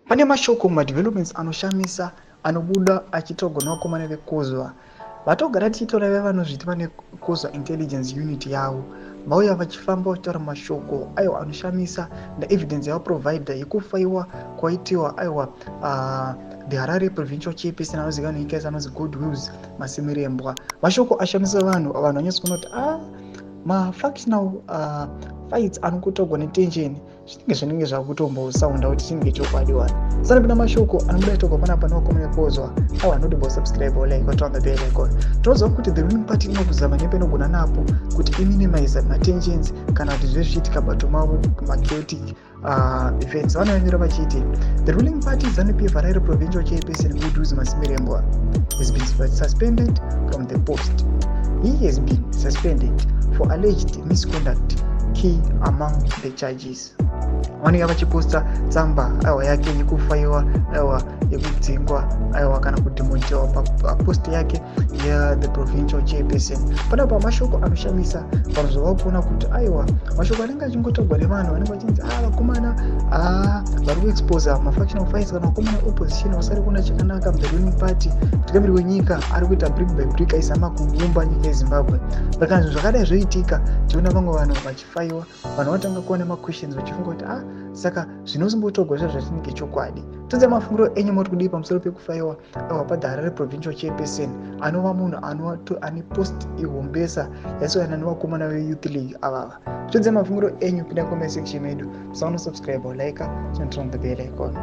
Pane mashoko, madevelopments anoshamisa anobuda achitaurwa nevakomana veCOZWA. Vatogara tichitora vaya vanozviti vane COZWA Intelligence Unit yavo. Vauya vachifamba vachitaura mashoko, aiwa, anoshamisa neevidence yavaprovider yekufaiwa kwaitiwa, aiwa, the Harare Provincial Chairperson anozivikanwa nenyika anonzi Goodwills Masimirembwa. Mashoko ashamisa vanhu. Vanhu vanyatsokuona kuti mafactional fights anongotogwa netension, zvinenge zvakutombosaunda kuti chinenge chokwadi. Wani sanapinda mashoko anobuda chitogwa panapa nevakomana veCOZWA, aiwa, anotimbo subscribe, like, turn on the bell icon. Tinoziva kuti the ruling party inokuzama nepainogona napo kuti iminimize matensions kana kuti zve zvichiitika bato mavo, machaotic events. Vanonyora vachiti the ruling party ZANU-PF Harare Provincial Chairperson Goodwills Masimirembwa has been suspended from the post. He has been suspended for alleged misconduct. Key among the charges, vanenge vachiposta tsamba, aiwa, yake yekufaiwa, aiwa, yekudzingwa, aiwa, kana kudemotiwa papost yake yethe provincial chairperson. Panapa mashoko anoshamisa. Vanhu zvava kuona kuti, aiwa, mashoko anenge achingotogwa nevanhu vanenge vachinzi a vakomana a vari kuexposa mafactional fights kana vakomana opposition vasari kuona chakanaka muthe ruling party. Mutungamiri wenyika ari kuita brick by brick aizama kuumba nyika yeZimbabwe, but kana zvinhu zvakadai zvoitika, tiona vamwe vanhu vachifaiwa, vanhu vatanga kuona maquestions vachifunga kuti, ah, saka zvinozombotogwa zva zvatinenge chokwadi. Tudze mafungiro enyu, moti kudii pamusoro pekufaiwa, aiwa, pathe Harare Provincial Chairperson, anova munhu ane post ihombesa yasiyana nevakomana veyouth league avava? Tudze mafungiro enyu, pinda comment section medu. Musaona subscribe, like, turn on the bell icon.